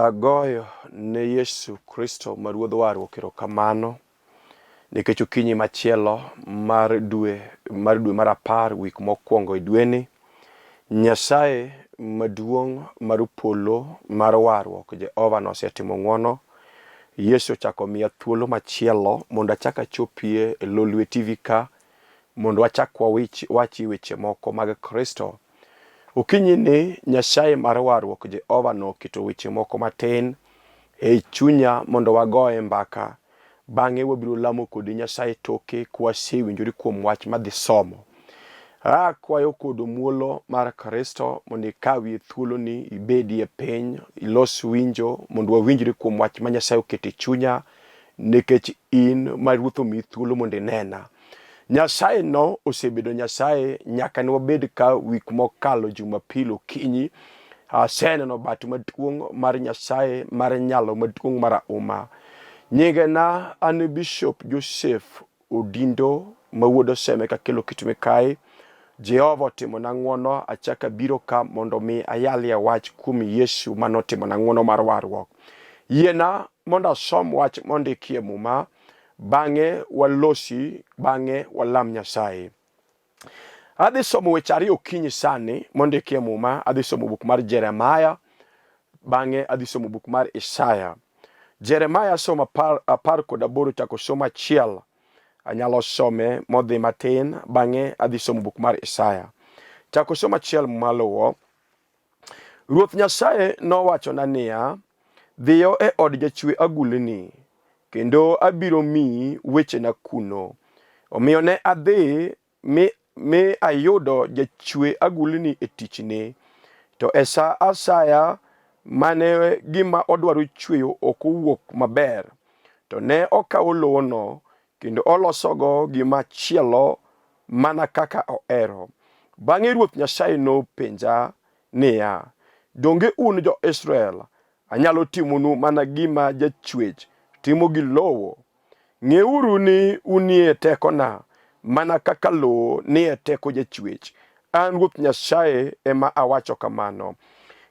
Agoyo ne Yesu Kristo ma Ruodh warruok erokamano nikech okinyi machielo mar dwe mar dwe mar apar wik mokwongo e dweni, Nyasaye maduong' mar polo mar warruok Jehova nosetimo ng'wono. Yesu ochako omiya thuolo machielo mondo achak achopie e Lolwe TV ka mondo wachak wawich wachie weche moko mag Kristo. Okinyini Nyasaye mar warruok Jehova noketo weche moko matin ei chunya mondo wagoye mbaka. Bang'e wabiro lamo kodi Nyasaye toke kwasewinjore kuom wach madhi somo. Akwayo kod muolo mar Kristo mondo ikawie thuoloni ibedie piny ilos winjo mondo wawinjre kuom wach ma Nyasaye oketo e chunya nikech in ma Ruoth omiyi thuolo mondo inena. Nyasaye no osebedo Nyasaye nyaka ne wabed ka wik mokalo Jumapil okinyi. Aseneno bat maduong' mar Nyasaye mar nyalo maduong' mar auma. Nyingena an Bishop Joseph Odindo ma wuod Oseme kakelo kit mikayi. Jehova otimona ng'wono achako abiro ka mondo mi ayalie wach kuom Yesu manotimona ng'wono mar warruok. Yiena mondo asom wach mondikie Muma bang'e walosi, bang'e walam Nyasaye. Adhi somo weche ariyo okinyi sani mondikie Muma. Adhi somo buk mar Jeremaya, bang'e adhi somo buk mar Isaya. Jeremaya somo 18 chako somo achiel. Anyalo some modhi matin, bang'e adhi somo buk mar Isaya. Chako somo achiel maluwo. Ruoth Nyasaye nowachona niya, Dhiyo e od jachwe agulni, kendo abiro miyi wechena kuno. Omiyo ne adhi mi, mi ayudo jachwe agulni e tichne. To e sa asaya mane gima odwaro chweyo ok owuok maber, to ne okawo lowono kendo olosogo gima chielo mana kaka ohero. Bang'e Ruoth Nyasaye nopenja niya, Donge un jo-Israel anyalo timonu mana gima jachwech timo gi lowo? Ng'euru ni unie tekona mana kaka lowo nie teko jachwech. An Ruoth Nyasaye ema awacho kamano.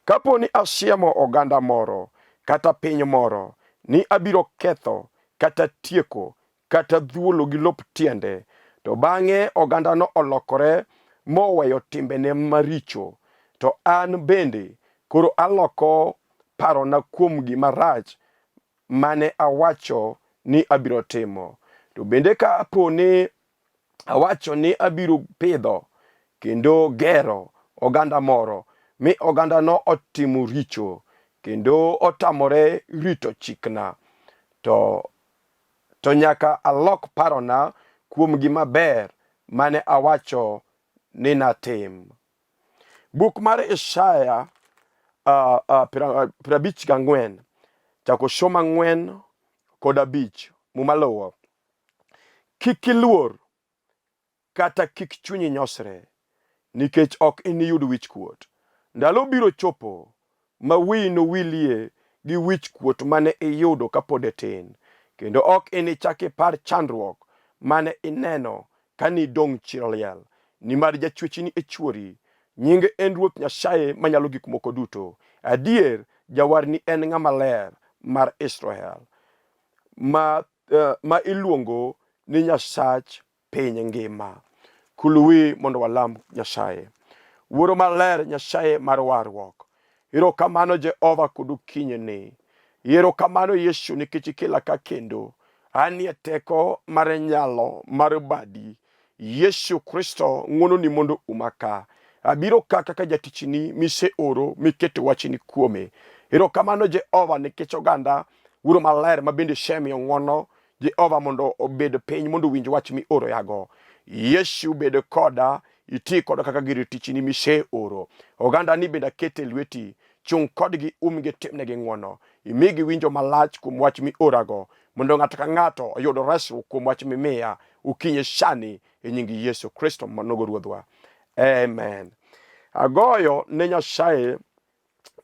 Kapo ni asiemo oganda moro kata piny moro ni abiro ketho kata tieko kata dhuolo gi lop tiende, to bang'e ogandano olokore moweyo timbene maricho, to an bende koro aloko parona kuom gima rach mane awacho ni abiro timo. To bende ka apo ni awacho ni abiro pidho kendo gero oganda moro, mi ogandano otimo richo kendo otamore rito chikna, to to nyaka alok parona kuom gima ber mane awacho ni natim. Buk mar Isaya 54 chako somo 4 kod 5 Muma luwo. Kik iluor kata kik chunyi nyosre, nikech ok iniyud wichkuot. Ndalo biro chopo ma wiyi nowilie gi wichkuot mane iyudo kapod itin, kendo ok inichak ipar chandruok mane ineno kane idong' chi liel, nimar Jachwechni e chwori, nyinge en Ruoth Nyasaye Manyalo Gik Moko Duto. Adier, Jawarni en Ng'ama Ler mar Israel, ma iluongo ni Nyasach piny ngima. Kul wi mondo walam Nyasaye. Wuoro maler, Nyasaye mar warruok. Erokamano Jehova kod okinyini. Erokamano Yesu nikech ikela ka kendo. Anie teko mar nyalo mar badi. Yesu Kristo ng'wononi mondo uma ka. Abiro ka kaka jatichni miseoro miketo wachni kuome. Erokamano Jehova nikech oganda Wuoro maler ma bende isemiyo ng'wono Jehova mondo obed piny mondo owinj wach mioro yago. Yesu bed koda, iti koda kaka gir tichni miseoro. Oganda ni bende akete lweti, chung' kodgi, umgi, timnegi ng'wono. Imigi winjo malach kuom wach miorago, mondo ng'ato ka ng'ato oyud resruok kuom wach mimiya okinyi sani e nying Yesu Kristo manogo Ruodhwa. Amen. Agoyo ne Nyasaye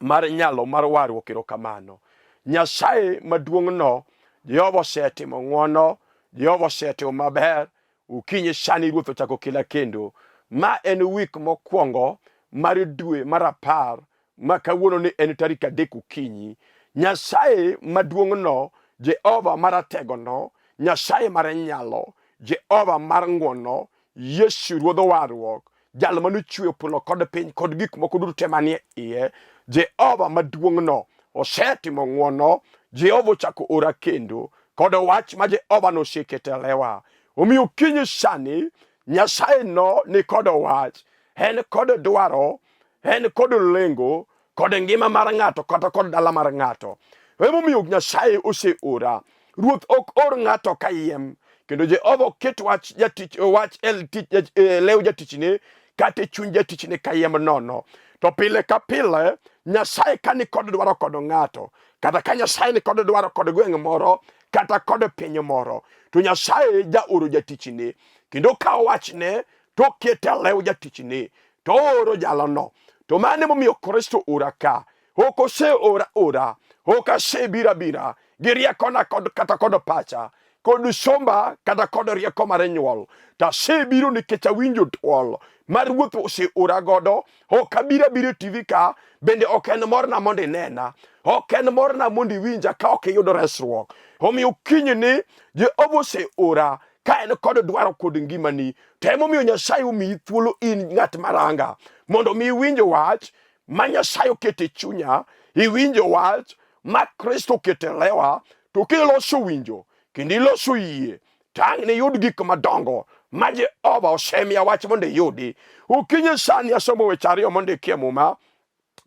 mar nyalo mar warruok erokamano. Nyasaye maduong'no, Jehova osetimo ng'wono, Jehova osetimo maber. Okinyi sani Ruoth ochako kela kendo. Ma en wik mokwongo mar dwe mar 10 ma kawuono ni en tarik 3 okinyi. Nyasaye maduong'no, Jehova marategono, Nyasaye mar nyalo, Jehova mar ng'wono, Yesu Ruodh warruok, jal mane ochweyo polo kod piny kod gik moko duto te manie iye, Jehova maduong'no osetimo ng'wono, Jehova ochako ora kendo kod wach ma Jehova noseketo e lewa. Omiyo okinyi sani Nyasaye no ni kod wach, en kod dwaro, en kod lengo kod ngima mar ng'ato kata kod dala mar ng'ato. Emomiyo Nyasaye oseora. Ruoth ok or ng'ato kayiem, kendo Jehova ok ket wach jatich wach e tich e lew jatichne kata e chuny jatichne kayiem nono. To pile ka pile Nyasaye ka ni kod dwaro kod ng'ato, kata ka Nyasaye ni kod dwaro kod gweng' moro kata kod piny moro, to Nyasaye jaoro jatichne kendo kawo wachne to okete e lew jatichne to ooro jalono. To mano emomiyo Kristo ora ka. Ok oseora ora, ok asebiro abira gi riekona kod kata kod pacha kod somba kata kod rieko mar nyuol. To asebiro nikech awinjo dwol mar Ruoth oseora godo. Ok abiro abiro e TV ka, bende ok en morna mondo inena, ok en morna mondo iwinja ka ok iyudo resruok. Omiyo kinyni Jehova oseora ka en kod dwaro kod ngimani. To emomiyo Nyasaye omiyi thuolo in ng'at maranga mondo mi iwinj wach ma Nyasaye oketo e chunya, iwinjo wach ma Kristo oketo e lewa, to kiloso winjo kendo iloso yie, to ang' niyud gik madongo ma Jehova osemiya wach mondo iyudi. Okinyi sani asomo weche ariyo mondiki e Muma.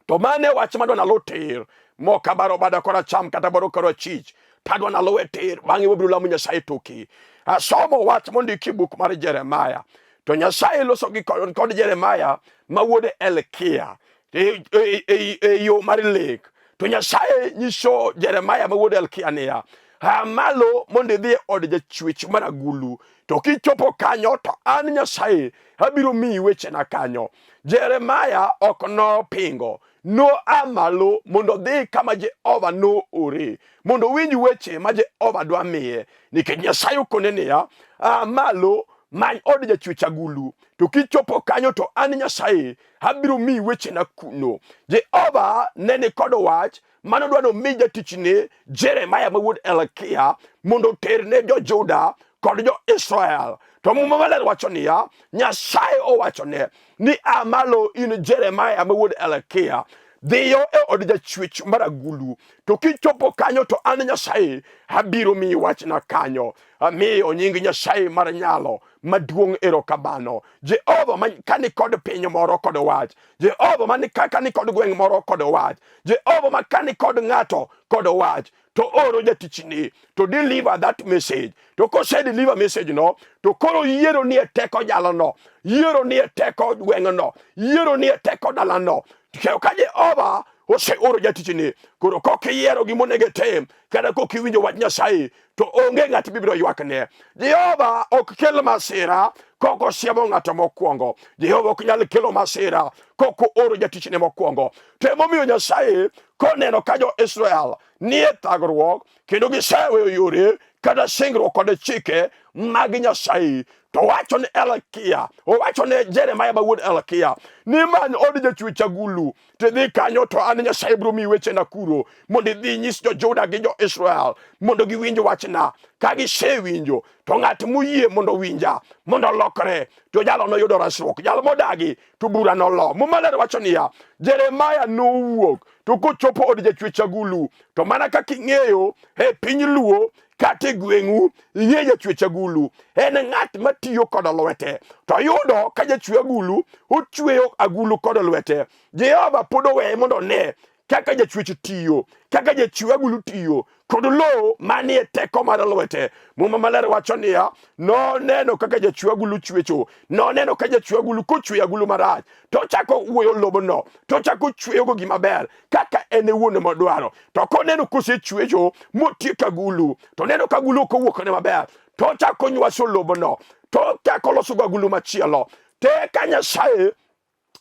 To mano e wach madwa naluw tir, mok abaro bada koracham kata baro korachich, to adwa naluwe tir, bang'e wabiro lamo Nyasaye toki. Asomo wach mondiki e buk mar Jeremaya, to Nyasaye loso gi kod Jeremaya ma wuod Elkia e, e, e, e yo mar lek. To Nyasaye nyiso Jeremaya ma wuod Elkia niya, aa malo mondo idhi e od jachwech mar agulu, to kichopo kanyo to an Nyasaye abiro miyi wechena kanyo. Jeremaya ok nopingo, noa malo mondo odhi kama Jehova noore mondo owinj weche ma Jehova dwa miye, nikech Nyasaye okone niya, aa malo many od jachwech agulu, to kichopo kanyo to an Nyasaye abiro miyi wechena kuno. Jehova ne ni kod wach mano dwa nomi jatichne Jeremaya ma wuod Elkia mondo oterne jo-Juda kod jo-Israel. To Muma Maler wacho niya, Nyasaye owachone ni a malo in Jeremaya ma wuod Elkia, dhiyo e od jachwech mar agulu, to kichopo kanyo to an Nyasaye abiro miyi wachna kanyo. Amiyo nying Nyasaye mar nyalo maduong' erokamano. Jehova ma kani kod piny moro kod wach, Jehova ma ka ni kod gweng' moro kod wach, Jehova ma ka ni kod ng'ato kod wach, to oro jatichni to deliver that message. To kose deliver message no, to koro yiero ni e teko jalono, yiero ni e teko gweng'no, yiero ni e teko dalano. Ka Jehova oseoro jatichni, koro kok iyiero gima onego itim, kata kok iwinjo wach Nyasaye, to onge ng'at mibiro ywakne. Jehova ok kel masira kok osiemo ng'ato mokwongo. Jehova ok nyal kelo masira kok ooro jatichne mokwongo. To emomiyo Nyasaye koneno ka jo-Israel nie thagruok kendo giseweyo yore kata singruok kod chike mag Nyasaye, to owacho ne Elkia, owacho ne Jeremia ma wuod Elkia ni many od jachwech agulu to idhi kanyo to an Nyasaye biro miyi wechena kuro mondo idhi inyis jo-Juda gi jo-Israel mondo giwinj wachna. Ka gisewinjo to ng'at moyie mondo owinja mondo olokre to jalo noyudo resruok, jal modagi to bura nolo. Muma Maler wacho niya, Jeremaya nowuok to kochopo od jachwech agulu to mana kaka ing'eyo e piny Luo kata e gweng'u ing'e jachwech agulu en ng'at matiyo kod lwete to yudo ka jachwe agulu ochweyo agulu kod lwete Jehova pod oweye mondo one kaka jachwech tiyo kaka jachwe agulu tiyo kod lowo manie teko mar lwete Muma Maler wacho niya noneno kaka jachwe agulu chwecho noneno ka jachwe agulu kochweyo agulu marach to ochako wuoyo lobno to ochako chweyogo gima ber kaka en e wuon modwaro to koneno kosechwecho motieko agulu to neno ka agulu ok owuokne maber to ochako nywaso lobno to ochako losogo agulu machielo te ka Nyasaye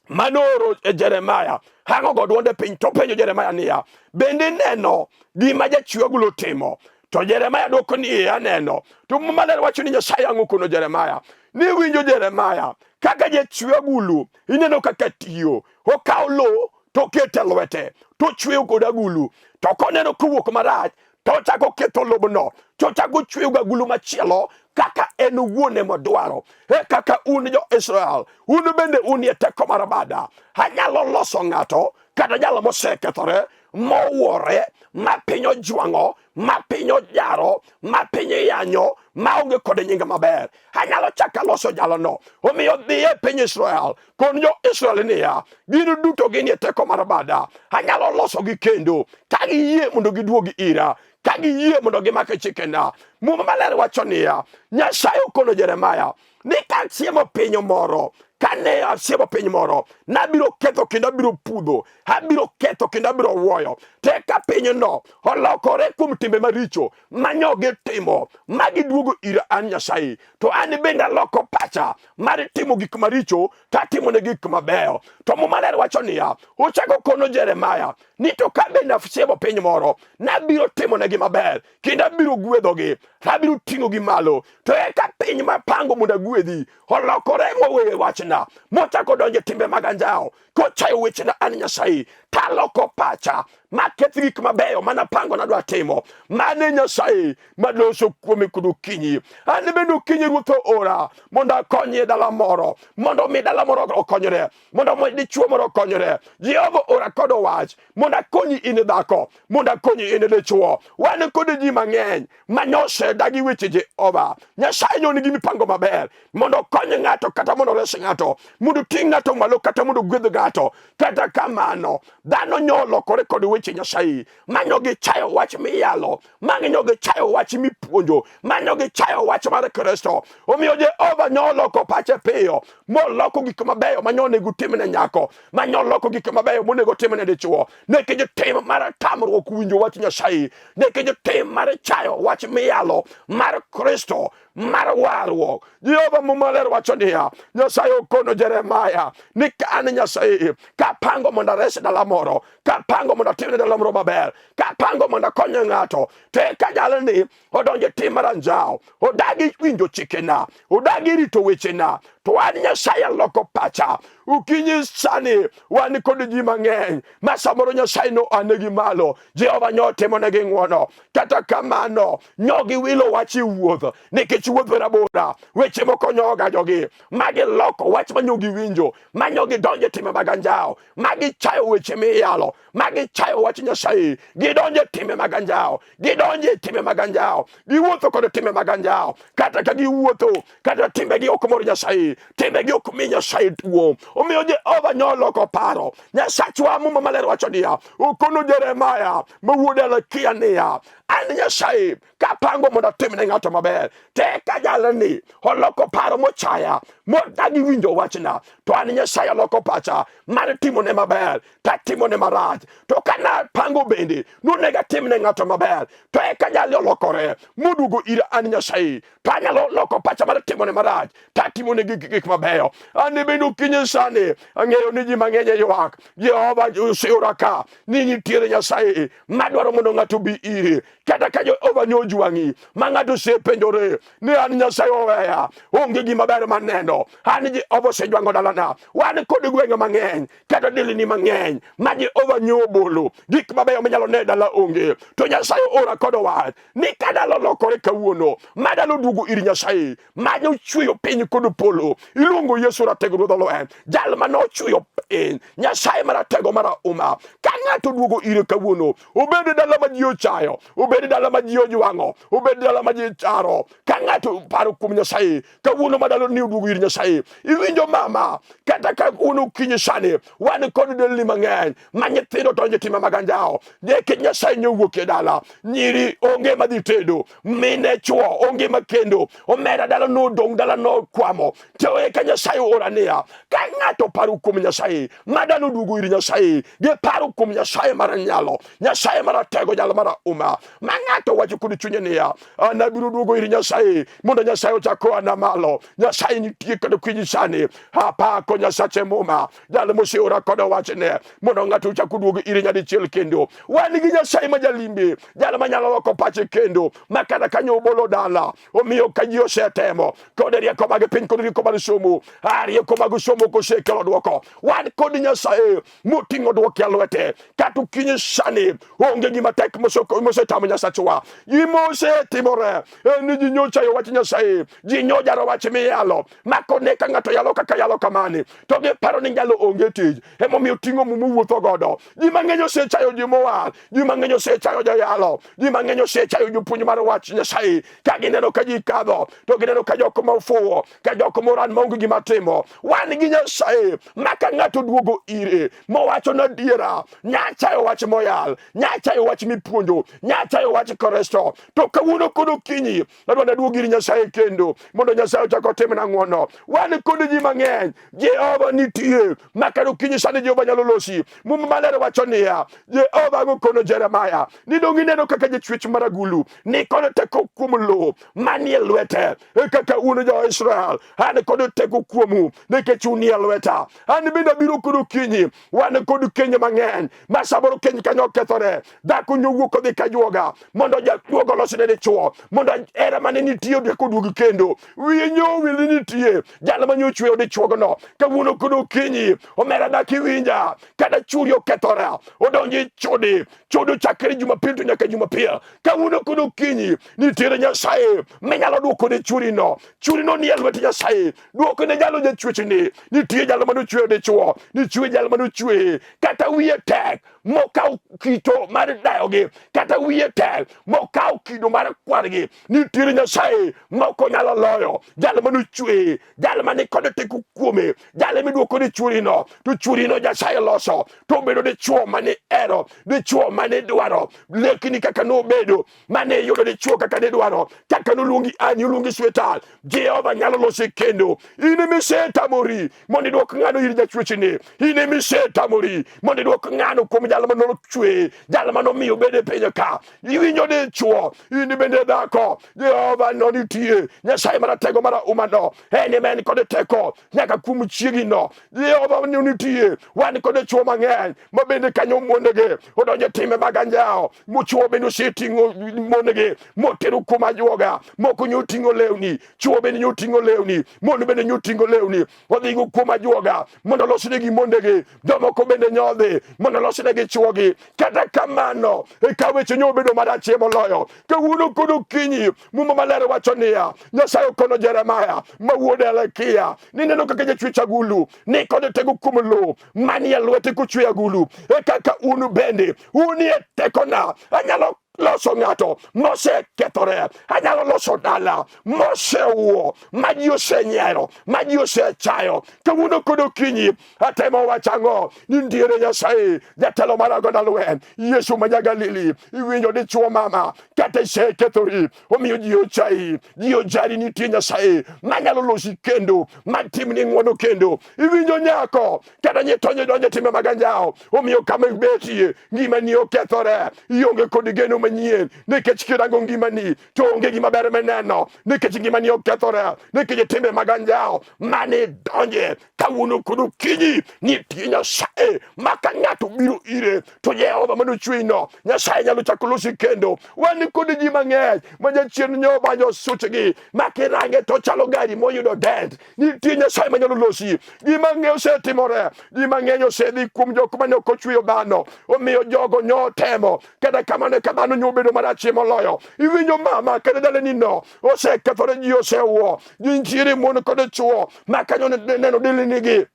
manooro e Jeremaya hango go dwonde piny to penjo Jeremaya niya bende ineno gima jachwe agulu timo to Jeremaya dwoko ni ee aneno to Muma Maler wacho ni Nyasaye ang'o kono Jeremaya ni winjo Jeremaya kaka jachwe agulu ineno kaka tiyo okawo lowo to kete lwete to chweyo kod agulu to koneno kowuok marach to ochako ketho lobno to ochako chweyo gagulu machielo kaka en owuon emodwaro. E kaka un jo-Israel, un bende unie teko mar bada. Anyalo loso ng'ato kata jalo mosekethore mowuore ma piny ojwang'o ma piny ojaro ma piny iyanyo ma onge kod nying maber. Anyalo chako aloso jalono. Omiyo dhi e piny Israel kon jo-Israel niya, gin duto ginie teko mar bada. Anyalo losogi kendo ka giyie mondo giduog ira, ka giyie mondo gimak chikena. Muma maler wacho niya, Nyasaye okono Jeremia ni kasiemo piny moro, kane asiemo piny moro, nabiro ketho kendo abiro pudho, abiro ketho kendo abiro wuoyo. To eka pinyno olokore kuom timbe maricho manyo gitimo, ma giduogo ira an Nyasaye, to an bende aloko pacha mar timo gik maricho to atimo ne gik mabeyo. To Muma ler wacho niya, ochako kono Jeremia ni to ka bende asiemo piny moro, nabiro timo negi maber kendo abiro gwedhogi, abiro ting'ogi malo. To eka piny mapango mondo agwedhi olokore moweyo wachna, mochako donjo e timbe mag anjawo, kochayo wechena an Nyasaye, taloko pacha maketh gik mabeyo manapango nadwa timo. Mane Nyasaye maloso kuome kod okinyi. An bende okinyi Ruoth oora mondo akonyie dala moro, mondo omi dala moro okonyre, mondo omi dichuo moro okonyre. Jehova ora kod wach mondo akonyi in dhako, mondo akonyi in dichuo. Wan kod ji mang'eny manyose dagi weche Jehova. Nyasaye nyo nigi mipango maber mondo okony ng'ato kata mondo ores ng'ato, mondo oting' ng'ato malo kata mondo ogwedh ng'ato. Kata kamano, dhano nyo olokore kod weche Nyasaye, manyo gichayo wach miyalo, manyo gichayo wach mipuonjo, manyo gichayo wach mar Kristo. Omiyo Jehova nyo oloko pache piyo, moloko gik mabeyo manyo onego timne nyako, manyo oloko gik mabeyo monego timne dichuo. Nikech tim mar tamruok winjo wach Nyasaye, nikech tim mar chayo wach miyalo mar Kristo mar warruok. Jehova Muma Maler wacho niya, Nyasaye okono Jeremaya ni ka an Nyasaye kapango mondo ares dala moro, kapango mondo atimne dala moro maber, kapango mondo akony ng'ato, to eka jalni odonjo e tim mar anjawo, odagi winjo chikena, odagi rito wechena, to an Nyasaye aloko pacha. Okinyi sani wan kod ji mang'eny ma samoro Nyasaye noanegi malo, Jehova nyo timonegi ng'wono. Kata kamano, nyo giwilo wach e wuoth nikech wuoth rabora, weche moko nyo ogajogi ma giloko wach ma nyo giwinjo, ma nyo gidonjo e timbe mag anjawo, ma gichayo weche miyalo, ma gichayo wach Nyasaye, gidonjo e timbe mag anjawo, gidonjo e timbe mag anjawo, giwuotho kod timbe mag anjawo. Kata ka giwuotho, kata timbegi ok mor Nyasaye, timbegi ok mi Nyasaye duong'. Omiyo Jehova nyo loko paro. Nyasachwa Muma Maler wacho niya, okono Jeremaya ma wuod Helekia niya, an Nyasaye kapango mondo atim ne ng'ato maber, to eka jalni oloko paro mochaya, modagi winjo wachna, to an Nyasaye aloko pacha mar timone maber, to atimone marach. To ka napango bende nonego atim ne ng'ato maber, to eka jalni olokore moduogo ira an Nyasaye, to anyalo loko pacha mar timone marach to atimone gik gik mabeyo. An bende okinyi sani ang'eyo ni ji mang'eny e ywak. Jehova oseora ka ni nitiere Nyasaye madwaro mondo ng'ato obi ire. Kata ka Jehova ne ojwang'i ma ng'ato osepenjore ni an Nyasaye oweya, onge gima ber maneno, an Jehova osejwang'o dalana. Wan kod gwenge mang'eny kata delni mang'eny ma Jehova ne obolo gik mabeyo minyalo ne dala onge, to Nyasaye ora kod wach ni ka dala olokore kawuono, ma dala oduogo ir Nyasaye ma nochweyo piny kod polo. Iluongo Yesu ratego ruodh olweny, jal ma nochweyo piny, Nyasaye maratego marahuma. Ka ng'ato oduogo ire kawuono, obed dala ma ji ochayo, obed dala ma ji ojwang'o, obed dala ma ji charo, ka ng'ato paro kuom Nyasaye kawuono ma dalo ni oduogo ir Nyasaye. Iwinjo mama, kata ka un okinyi sani wan kod delni mang'eny ma nyithindo donjo e timbe mag anjawo nikech Nyasaye ne owuok e dala. Nyiri onge madhi tedo, mine chwo onge makendo, omera dala nodong' dala nokwamo. To eka Nyasaye ora niya, ka ng'ato paro kuom Nyasaye ma dala oduogo ir Nyasaye, giparo kuom Nyasaye mar nyalo, Nyasaye maratego, jal marahuma. Ma ng'ato wacho kod chunye niya, an abiro duogo ir Nyasaye mondo Nyasaye ochak oana malo. Nyasaye nitie kod okinyi sani. Apako Nyasache Muma, jal moseora kod wachne mondo ng'ato ochak oduog ire nyadichiel kendo. Wan gi Nyasaye ma jalimbe, jal manyalo loko pache kendo, ma kata kanyo obolo dala. Omiyo ka ji osetemo kod rieko mag piny kod rieko mar somo, a rieko mag somo kosekelo dwoko, wan kod Nyasaye moting'o dwoko e lwete. Kata okinyi sani onge gima tek mosetamo Nyasachwa. Gima osetimore en ni ji nyochayo wach Nyasaye, ji nyojaro wach miyalo, ma kone ka ng'ato yalo kaka yalo kamani to giparo ni nyalo onge tich. Emomiyo ting'o muma wuotho godo. Ji mang'eny osechayo ji mowar, ji mang'eny osechayo joyalo, ji mang'eny osechayo jopuonj mar wach Nyasaye. Ka gineno ka ji kadho to gineno ka jok ma ofuwo, ka jok moran maonge gima timo. Wan gi Nyasaye ma ka ng'ato duogo ire mowacho na adiera, nyachayo wach moyal, nyachayo wach mipuonjo, nyachayo wach Kristo. To kawuono kod okinyi adwa naduog ir Nyasaye kendo mondo Nyasaye ochak otimna ng'wono. Wan kod ji mang'eny, Jehova nitie ma kata okinyi sani Jehova nyalo losi. Muma maler wacho niya, Jehova gokono Jeremaya ni dong' ineno kaka jachwech mar agulu ni kod teko kuom lowo manie lwete, e kaka un jo-Israel an kod teko kuomu nikech unie lweta. An bende abiro kod okinyi, wan kod keny mang'eny ma samoro keny kanyo okethore. Dhako nyowuok odhi ka juoga mondo jajuoga olosne dichuo mondo hera mane nitie odhi koduog kendo. Wiye nyowil ni nitie jal ma nyochweyo dichuogno. Kawuono kod okinyi omera dak iwinja, kata churi okethore odonjo e chode, chode ochakre Jumapil to nyaka Jumapil. Kawuono kod okinyi nitiere Nyasaye minyalo duoko ne churino. Churino nie lwet Nyasaye. Duoko ne jalo jachwechni. Nitie jalo mane ochweyo dichuo, nitie jalo mane ochweye. Kata wiye tek mokawo kito mar dayogi, kata wiye tek mokawo kido mar kwargi, nitiere Nyasaye mok onyalo loyo. Jal mane ochweye, jal mane kod teko kuome, jal miduoko ne churino, to churino Nyasaye loso to obedo dichuo mane ero, dichuo mane dwaro, lekni kaka nobedo mane iyudo dichuo kaka nidwaro, kaka noluongi ani oluongi sweetheart. Jehova nyalo losi kendo. In emisetamori mondo idwok ng'ano ir jachwechni, in emisetamori mondo idwok ng'ano kuom jal mane ochwe, jal mane omiyo obed e piny ka. Iwinjo dichuo, in bende dhako, Jehova no nitie, Nyasaye maratego marahuma no, en ema en kod teko nyaka kuom chiegino. Jehova no nitie, wan kod chuo mang'eny ma bende kanyo mondegi odonjo e timbe mag anjawo, chuo bende oseting'o mondegi motero kuom ajuoga, moko nyoting'o lewni, chuo bende nyoting'o lewni, mon bende nyoting'o lewni, odhigo kuom ajuoga mondo olosnegi mondegi, jomoko bende nyodhi mondo olosnegi chuogi. Kata kamano, e ka weche nyo obedo marachie moloyo. Kawuono kod okinyi, Muma maler wacho niya, Nyasaye okono Jeremaya ma wuod Helekia ni neno kaka jachwech agulu ni kod teko kuom lowo manie lwete kochweyo agulu, e kaka un bende unie tekona. Anyalo loso ng'ato mosekethore, anyalo loso dala mosewuo, ma ji osenyiero, ma ji osechayo. Kawuono kod okinyi atemo wacho ang'o? Ni nitiere Nyasaye, jatelo mar oganda lweny, Yesu ma ja-Galili. Iwinjo dichuo mama, kata isekethori, omiyo ji ochayi, ji ojari. Nitie Nyasaye manyalo losi kendo, matimni ng'wono kendo. Iwinjo nyako, kata nyitonyo donjo timbe mag anjawo, omiyo kama ibetie ngimani okethore, ionge kod geno manyien, nikech kirango ngimani to onge gima ber mineno, nikech ngimani okethore, nikech timbe mag anjawo mane donje. Kawuono kod okinyi nitie Nyasaye ma ka ng'ato biro ire to Jehova mane ochweyino Nyasaye nyalo chako losi kendo. Wan kod ji mang'eny ma jachien nyo banjo suchgi ma kirange to chalo gari moyudo dent. Nitie Nyasaye manyalo losi. Ji mang'eny osetimore, ji mang'eny osedhi kuom jok mane ok ochweyo dhano, omiyo jogo nyo temo. Kata kamano ka dhano nyo obedo marachie moloyo. Iwinjo mama kata daleni no osekethore, ji osewuo, ji nitiere mon kod chuo ma kanyo neno delnigi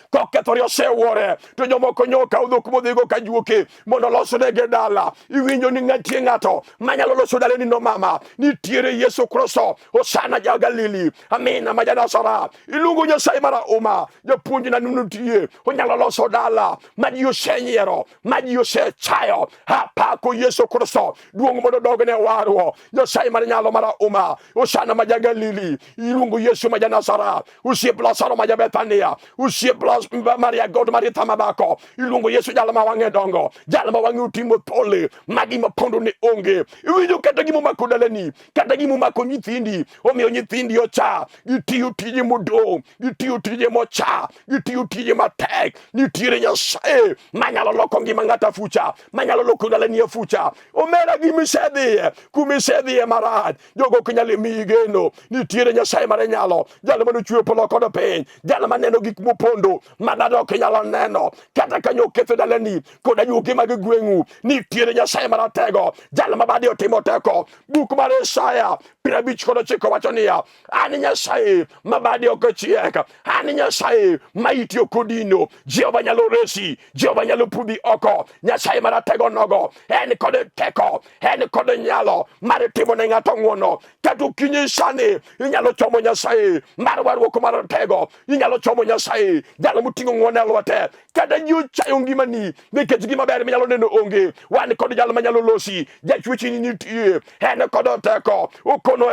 kokethore osewuore, to jomoko nyo kawo dhok modhigo ka juoke mondo olosnegi dala. Iwinjo ni nitie ng'ato manyalo loso daleni no mama, nitiere Yesu Kristo, Hosana ja Galili, amina ma ja Nazareth. Iluongo Nyasaye marahuma, japuonjna nitie, onyalo loso dala ma ji osenyiero, ma ji osechayo. Apako Yesu Kristo, duong' mondo odogne warruok. Nyasaye mar nyalo marahuma, Hosana ma ja Galili. Iluongo Yesu ma ja Nazareth, osiep Lazaro ma ja Bethania, osiep Blas Maria God Maritha Mabako. Iluongo Yesu jal ma wang'e dongo, jal ma wang'e otimo thole, ma gima pondo ne onge. Iwinjo kata gima omako dalani, kata gima omako nyithindi, omiyo nyithindi ocha, gitiyo tije modong', gitiyo tije mocha, gitiyo tije matek. Nitiere Nyasaye manyalo loko ngima ng'ato afucha, manyalo loko dalani afucha. Omera gima isedhiye, kuma isedhiye marach, jogo ok nyal miyi geno. Nitiere Nyasaye mar nyalo, jal mane ochweyo polo kod piny, jal maneno gik mopondo ma dhano ok nyalo neno. Kata kanyo oketho dalani kod ajuoke mag gweng'u, nitiere Nyasaye maratego, jal ma bade otimo teko. Buk mar Isaya 59 wacho niya, an Nyasaye ma bade ok ochiek, an Nyasaye ma iti ok odino. Jehova nyalo resi, Jehova nyalo pudhi oko. Nyasaye maratego nogo en kod teko, en kod nyalo mar timo ne ng'ato ng'wono. Kata okinyi sani inyalo chomo Nyasaye mar warruok mar tego, inyalo chomo Nyasaye jalo moting'o ng'wono e lwete. Kata ji ochayo ngimani nikech gima ber minyalo neno onge, wan kod jal manyalo losi, jachwechni nitie, en kod teko. Okono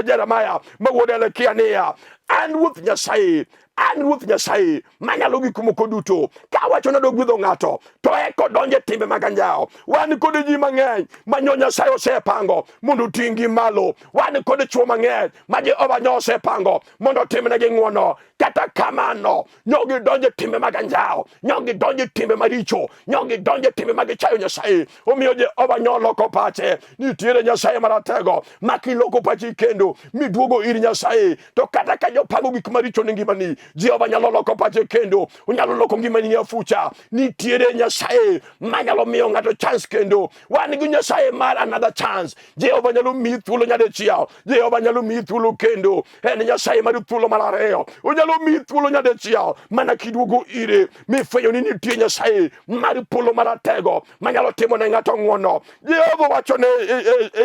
Jeremaya ma wuod Elekia niya, an Ruoth Nyasaye, an Ruoth Nyasaye manyalo gik moko duto. Ka awacho ni adwa gwedho ng'ato, to eka odonjo e timbe mag anjawo. Wan kod ji mang'eny ma nyo Nyasaye osepango mondo oting'gi malo. Wan kod chwo mang'eny ma Jehova nyo osepango mondo otimnegi ng'wono. Kata kamano, nyo gidonjo e timbe mag anjawo, nyo gidonjo e timbe maricho, nyo gidonjo e timbe mag chayo Nyasaye. Omiyo Jehova nyo loko pache. Nitiere Nyasaye maratego ma kiloko pachi kendo miduogo ir Nyasaye, to kata ka jopango gik maricho ne ngimani, Jehova nyalo loko pache kendo, onyalo loko ngimani afucha. Nitiere Nyasaye manyalo miyo ng'ato chance kendo. Wan gi Nyasaye mar another chance. Jehova nyalo miyi thuolo nyadichiel, Jehova nyalo miyi thuolo kendo. En Nyasaye mar thuolo mar ariyo, onyalo miyi thuolo nyadichiel mana kiduogo ire mifwenyo ni nitie Nyasaye mar polo maratego manyalo timo ne ng'ato ng'wono. Jehova wacho ne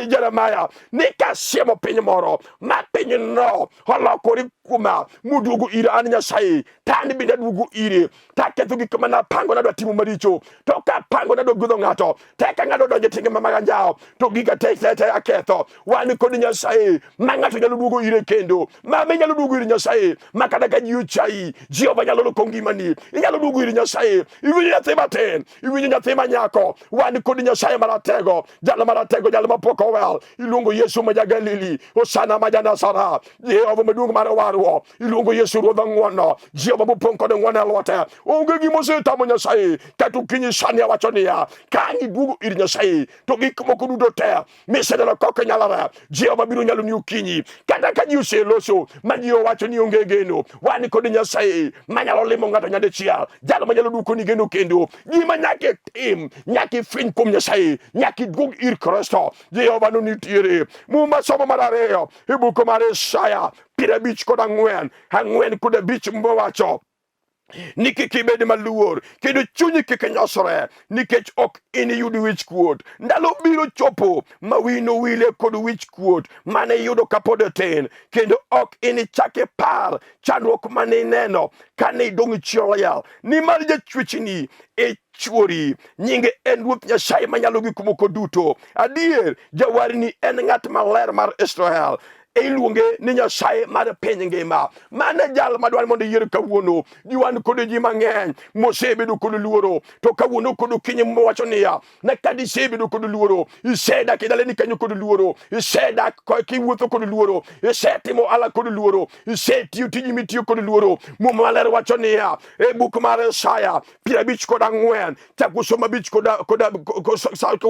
Jeremaya ni kasiemo piny moro ma pinyno olokore kuoma moduogo ira an Nyasaye, to an bende aduogo ire taketho gik mana pango nadwa timo maricho, to kapango nadwa gwedho ng'ato, to eka ng'ato donjo e timbe mag anjawo, to giga te te te aketho. Wan kod Nyasaye ma ng'ato nyalo duogo ire kendo, ma be nyalo duogo ir Nyasaye ma kata ka ji ochayi, Jehova nyalo loko ngimani. Inyalo duogo ir Nyasaye. Iwinjo nyathi matin, iwinjo nyathi ma nyako, wan kod Nyasaye maratego, jal maratego, jal mapok owel. Iluongo Yesu ma ja-Galili, Hosana ma ja-Nazareth, Jehova maduong' mar warruok. Iluongo Yesu Ruodh ng'wono, Jehova mopong' kod ng'wono e lwete. Onge gima osetamo Nyasaye. Kata okinyi sani awacho niya, ka ang' iduogo ir Nyasaye, to gik moko duto te miseneno ka ok nyalore, Jehova biro nyaloni okinyi. Kata ka ji oseloso ma ji owacho ni onge geno, wan kod Nyasaye manyalo limo ng'ato nyadichiel, jal manyalo duokoni geno kendo. Gima nyaka itim, nyaka ifweny kuom Nyasaye, nyaka iduog ir Kristo. Jehova no nitiere. Muma somo mar ariyo e buk mar Isaya 54, 4 kod 5 mowacho ni kik ibed maluor kendo chunyi kik nyosre nikech ok iniyud wich kuot. Ndalo biro chopo ma wiyi nowile kod wich kuot mane iyudo kapod itin, kendo ok inichak ipar chandruok mane ineno kane idong' chi liel, nimar jachwechni e chwori, nyinge en Ruoth Nyasaye manyalo gik moko duto. Adier, jawarni en ng'at maler mar Israel. Iluonge ni Nyasaye mar piny ngima. Mano e jal madwaro mondo iyier kawuono. Ji wan kod ji mang'eny mosebedo kod luoro, to kawuono kod okinyi mowacho niya, na ka disebedo kod luoro, isedak e dalani kanyo kod luoro, isedak kiwuotho kod luoro, isetimo ohala kod luoro, isetiyo tiji mitiyo kod luoro. Muma maler wacho niya e buk mar Isaya 54, chako somo 5 koda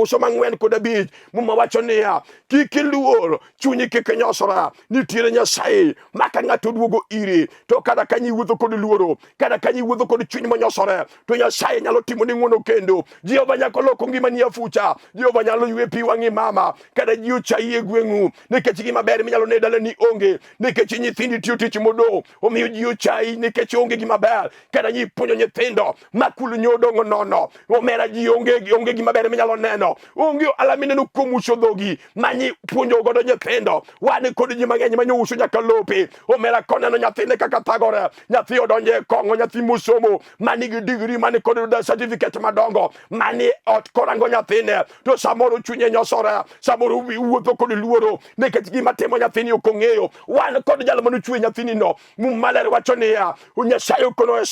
somo 4 kod 5. Muma wacho niya, kik iluor, chunyi kik nyosra, nitiere Nyasaye ma ka ng'ato duogo ire, to kata ka iwuotho kod luoro, kata ka iwuotho kod chuny monyosore, to Nyasaye nyalo timo ni ng'wono kendo. Jehova nyalo loko ngimani afucha. Jehova nyalo ywe pi wang'i mama, kata ji ochayi e gweng'u nikech gima ber minyalo ne dalani onge, nikech nyithindi tiyo tich modong', omiyo ji ochayi nikech onge gima ber. Kata ji puonjo nyithindo ma kul nyodong' nono, omera ji onge gima ber minyalo neno, onge ohala mineno kuom uso dhogi manyi puonjo godo nyithindo. Wan kod kod ji mang'eny manyo uso nyaka lope. Omera koneno nyathine kaka thagore, nyathi odonjo e kong'o, nyathi mosomo manigi digri, mani kod certificate madongo, mani ot korango nyathine to samoro chunye nyosore, samoro wuotho kod luoro nikech gima timo nyathini ok ong'eyo. Wan kod jal manochwe nyathini no. Muma maler wacho niya, Nyasaye okono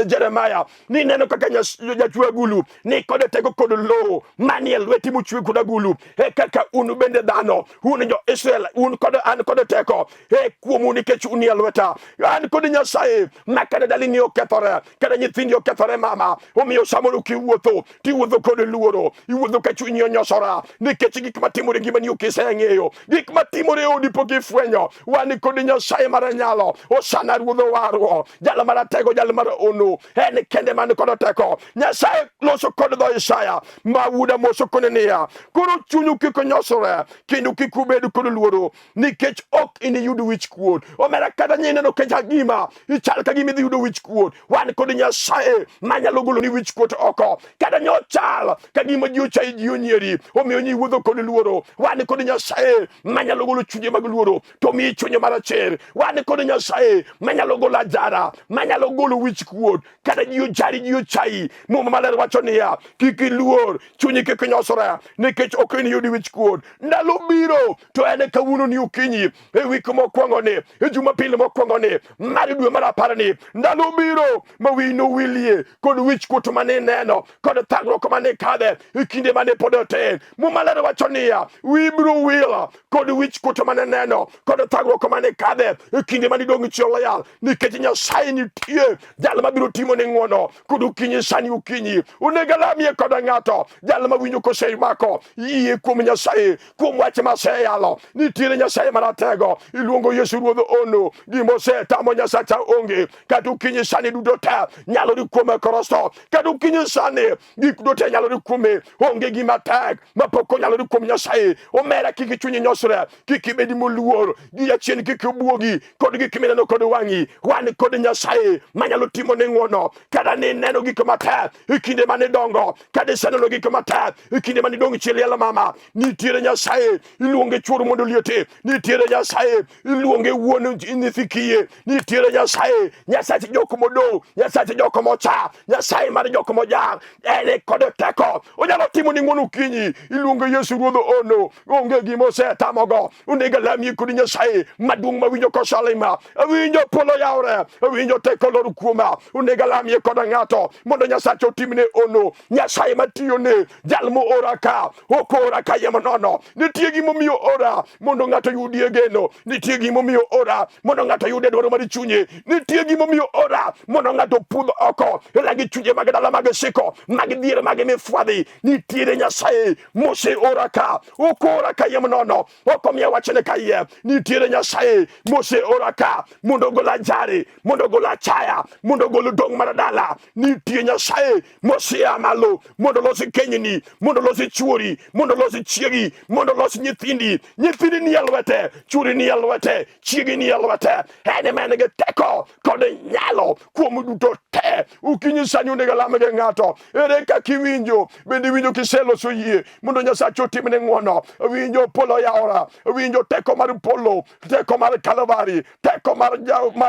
Jeremaya ni neno kaka jachwe agulu ni kod teko kod lowo manie lweti mochwe kod agulu, e kaka un bende dhano, un jo Israel, un kod an kod teko e kuomu nikech unie lweta. An kod Nyasaye ma kata dalini okethore, kata nyithindi okethore mama, omiyo samoro kiwuotho tiwuotho kod luoro, iwuotho ka chunyi onyosora nikech gik matimore ngimani ok iseng'eyo, gik matimore e odi pok ifwenyo. Wan kod Nyasaye mar nyalo, Osana Ruodh warruok, jal maratego, jal mar ono, en kende man kod teko. Nyasaye loso kod dho Isaya ma wuod Amos okone niya, koro chunyu kik onyosore kendo kik ubed kod luoro nikech ok iniyud wich kuot. Omera kata nyineno ka gima ichal ka gima idhi yudo wich kuot, wan kod Nyasaye manyalo goloni wich kuot oko. Kata nyochal ka gima ji ochayi, ji onyieri, omiyo nyi wuotho kod luoro. Wan kod Nyasaye manyalo golo chunye mag luoro to miyi chunye marachер. Wan kod Nyasaye manyalo golo ajara, manyalo golo wich kuot. Kata ji ojari, ji ochayi, Muma maler wacho niya, kik iluor, chunyi kik nyosre nikech ok iniyud wich kuot. Ndalo biro to en kawuono ni okinyi e wik mokwongo ni e jumapil mokwongo ni mar dwe mar apar ni ndalo biro ma wiyi nowilie kod wich kuot mane ineno kod thagruok mane ikadhe e kinde mane pod otin. Muma ler wacho niya, wiyi biro wil kod wich kuot mane neno kod thagruok mane ikadhe e kinde mane idong' chiol nikech Nyasaye nitie, jal mabiro timo ne ng'wono kod okinyi sani okinyi. Onego alamie kod ng'ato, jal mawinjo kosemako yie kuom Nyasaye, kuom wach maseyalo. Nitiere Nyasaye maratego, iluongo Yesu Ruodh ono, gima osetamo Nyasacha onge. Kata okinyi sani duto te nyalore kuome Kristo, kata okinyi sani gik duto te nyalore kuome, onge gima tek mapok onyalore kuom Nyasaye. Omera, kik chunyi nyosre, kik ibed moluor gi jachien, kik obuogi kod gik mineno kod wang'i. Wan kod Nyasaye manyalo timo ne ng'wono. Kata ni neno gik matek e kinde mane dongo, kata iseneno gik matek e kinde mane idong' chi liel mama, nitiere Nyasaye iluonge chuor mondo oliete, nitiere Nyasaye iluonge wuon nyithi kiye, nitiere Nyasaye, Nyasach jok modong', Nyasach jok mocha, Nyasaye mar jok mojar, en kod teko, onyalo timo ni ng'wono okinyi. Iluonge Yesu Ruodh ono, onge gima osetamogo. Onego alamie kod Nyasaye maduong' mawinjo kosalima, awinjo polo yawre, awinjo teko lor kuoma. Onego alamie kod ng'ato mondo Nyasache otimne ono. Nyasaye matiyone, jal moora ka, ok ora kayiem nono. Nitie gimomiyo ora mondo ng'ato oyudie geno, nitie gimomiyo ora mondo ng'ato oyudie dwaro mar chunye, nitie gimomiyo ora mondo ng'ato opudh oko e lagi chunje mag dala mag siko mag dhier mag mifwadhi. Nitiere Nyasaye moseora ka, ok ora kayiem nono, ok omiya wachne kayiem. Nitiere Nyasaye moseora ka mondo ogol ajari, mondo ogol achaya, mondo ogol dong' mar dala. Nitie Nyasaye mosea malo mondo olosi kenyni, mondo olosi chuori, mondo olosi chiegi, mondo olos nyithindi. Nyithindi nie lwete, chuori nie lwete, chiegi nie lwete. En ema en gi teko kod nyalo kuom duto te. Okinyi sani onego alam gi ng'ato. Ere kaka iwinjo? Bende iwinjo kiseloso yie mondo Nyasache otimne ng'wono? Winjo polo yawora, winjo teko mar polo, teko mar Kalvari, teko mar,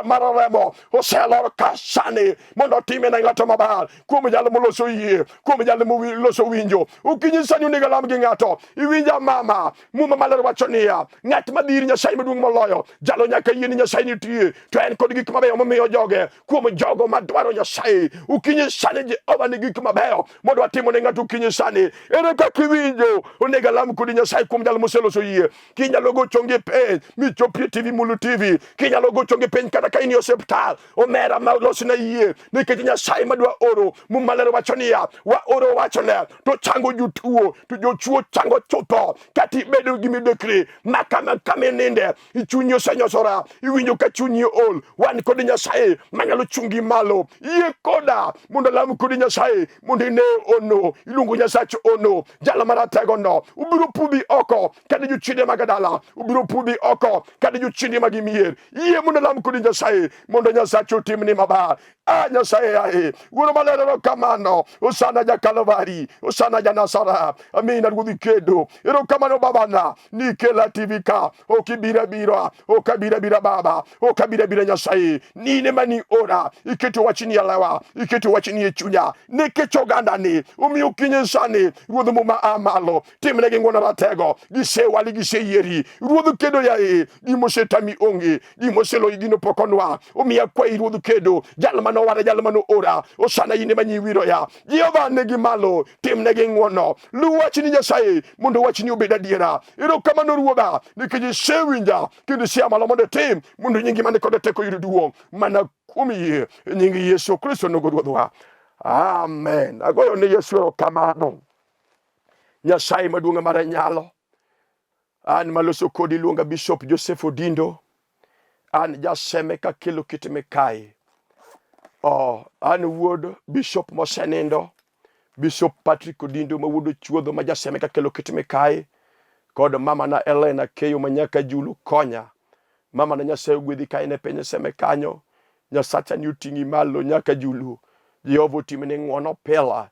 mar remo oselor ka sani mondo otime ne ng'ato maber kuom jal moloso yie, kuom jal moloso winjo. Okinyi sani onego alam gi ng'ato. Iwinja mama, Muma maler wacho niya, ng'at ma dhi ir Nyasaye maduong' moloyo, jalo nyaka yie ni Nyasaye nitie, to en kod gik mabeyo momiyo joge. Kuom jogo madwaro Nyasaye, okinyi sani Jehova ni gik mabeyo mondo watimo ne ng'ato okinyi sani. Ere kaka iwinjo? Onego alam kodi Nyasaye kuom jal moseloso yie. Kinyalo go chongi piny michopi e TV Mulu TV, kinyalo go chongi piny kata ka in e osiptal, omera ma losna yie, nikech Nyasaye madwa oro. Muma maler wacho niya, waoro wachone to chango jotuo, to jochuo chango chutho. Kata ibedo gi midekre ma kama kama ininde, chunyi osenyosora, iwinjo ka chunyi ol, wan kod Nyasaye manyalo chungi malo. Yie koda mondo alam kodi Nyasaye mondo ine ono. Iluongo Nyasach ono, jal marategono. Obiro pudhi oko kata jochiende mag dala, obiro pudhi oko kata jochiende mag mier. Yie mondo alam kodi Nyasaye mondo Nyasache otimni maber. A Nyasaye ae, Wuoro maler erokamano, Osana ja Kalvari, Osana ja Nazareth, amina Ruodhi kedo. Erokamano babana, nikela TV ka. Ok ibiro abira, ok abiro abira Baba, ok abiro abira Nyasaye. Nine mani ora, iketo wachni e lewa, iketo wachni e chunya, nikech ogandani omiyo kinye sani. Ruodh Muma a malo, timnegi ng'wono ratego, gisewali, giseyieri. Ruodh kedo yaye, gimosetami onge, gimoseloyi gino pok onwa. Omiyo akwayi Ruodh kedo, jal manowara, jal manoora, osana in ema nyiwiroya. Jehova negi malo, timnegi ng'wono, luw wachni Nyasaye mondo wachni obed adiera. Erokamano Ruodha, nikech isewinja kendo isea malo mondo itim mondo nyingi man kod teko yud duong' mana kuom yie e nying Yesu Kristo nogo Ruodhwa. Amen. Agoyo ne Yesu erokamano. Nyasaye maduong' mar nyalo. An maloso kodi iluonga Bishop Joseph Odindo. An jaseme kakelo kit mikayi. Oh, an wuod Bishop mosenindo, Bishop Patrick Odindo ma wuod Ochuodho ma jaseme kakelo kit mikayi kod mama na Elena Keyo ma nyaka Julu konya. Mama na Nyasaye ogwedhi ka in e piny Seme kanyo. Nyasacha ni oting'i malo nyaka Julu. Jehova otimni ng'wono pile.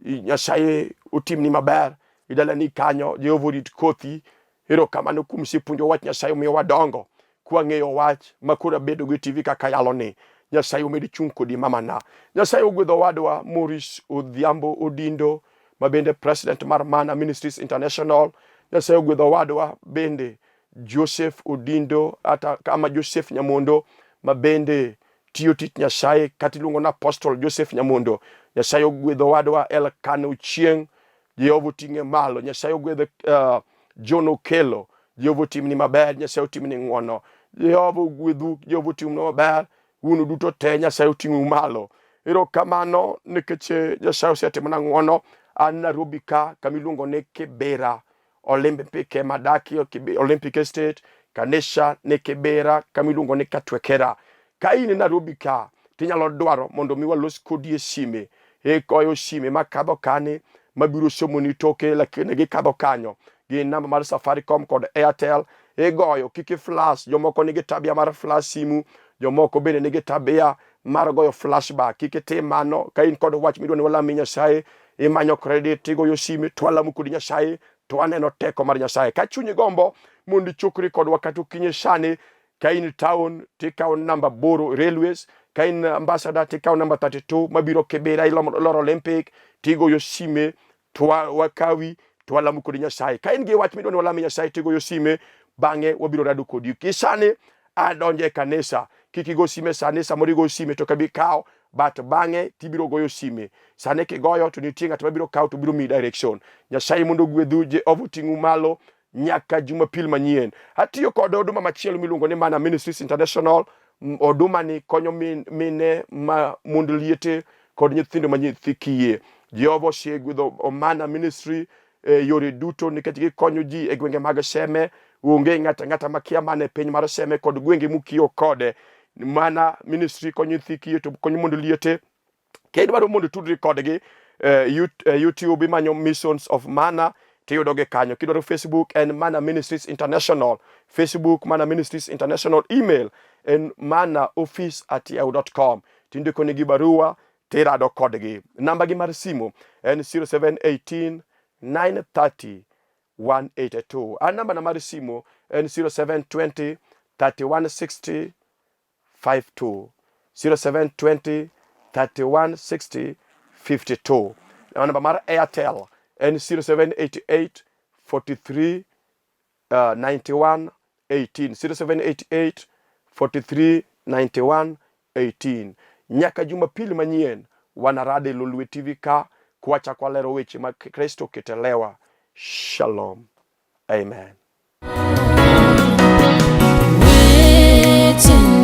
Nyasaye otimni maber e dalani kanyo. Jehova orit kothi. Erokamano kuom sepuonjo wach Nyasaye omiyo wadongo kwang'eyo wach ma koro abedo go e TV kaka yalo ni. Nyasaye omed chung' kodi mamana. Nyasaye ogwedho owadwa Maurice Odhiambo Odindo ma bende president mar Mana Ministries International. Nyasaye ogwedho owadwa bende Joseph Odindo ata kama Joseph Nyamondo ma bende tiyo tich Nyasaye kata iluongo ni Apostle Joseph Nyamondo. Nyasaye ogwedho owadwa Elkana Ochieng', Jehova oting'e malo. Nyasaye ogwedho John Okello, Jehova otimni maber, Nyasaye otimni ng'wono. Jehova ogwedhu, Jehova otimni maber, un duto te Nyasaye oting'ou malo. Erokamano nikech Nyasaye osetimona ng'wono. An Nairobi ka kama iluongo ni Kibera Olympic ema adakie, Olympic Estate, kanisa ni Kibera kama iluongo ni Katwekera. Ka in e Nairobi ka tinyalo dwaro mondo mi walos kodi e sime, ikoyo sime makadho kani mabiro somoni toke, lakini gikadho kanyo gi namba mar Safaricom kod Airtel igoyo, kik i flash. Jomoko nigi tabia mar flash simu, jomoko bende nigi tabia mar goyo flashback. Kik itim mano. Ka in kod wach midwa ni walami Nyasaye, imanyo credit tigoyo sime to walamo kodi Nyasaye to waneno teko mar Nyasaye. Ka chunyi gombo mondo ichokri kodwa kata okinyi sani, ka in town tikawo namba 8 railways, ka in ambassador tikawo namba 32 mabiro Kibera iloro Olympic tigoyo sime to wakawi to walamo kodi Nyasaye. Ka in gi wach midwa ni walami Nyasaye tigoyo sime, bang'e wabiro rado kodi. Kisani adonjo e kanisa, kik igo sime sani, samoro igo sime to kabi kawo, but bang'e tibiro goyo sime. Sani kigoyo to nitie ng'at mabiro kawo to biro miyi direction. Nyasaye mondo ogwedhu, Jehova oting'u malo nyaka Jumapil manyien. Atiyo kod oduma machielo miluongo ni Mana Ministries International. Oduma ni konyo mine ma mond liete kod nyithindo ma nyithi kiye. Jehova osegwedho Mana Ministry e yore duto nikech gikonyo ji e gwenge mag Seme. Onge ng'ato ang'ata makia mana e piny mar Seme kod gwenge mokiewo kode. Mana Ministry konyo nyithi kiye to konyo mond liete. Ka idwaro mondo itudri kodgi YouTube imanyo Missions of Mana tiyudogi kanyo. Kidwaro Facebook en Mana Ministries International, Facebook Mana Ministries International, email en manaoffice@yahoo.com. Tindiko nigi barua tirado kodgi. Namba gi mar simu en 0718 930 182. An namba na mar simu en 0720 3160 52 0720 31 60 52. Namba mar Airtel en 0788 43 91 18 0788 43 91 18. Nyaka Jumapili manyien wanarade Lolwe TV ka kwachako walero weche mag Kristo ketelewa. Shalom. Amen. Waiting.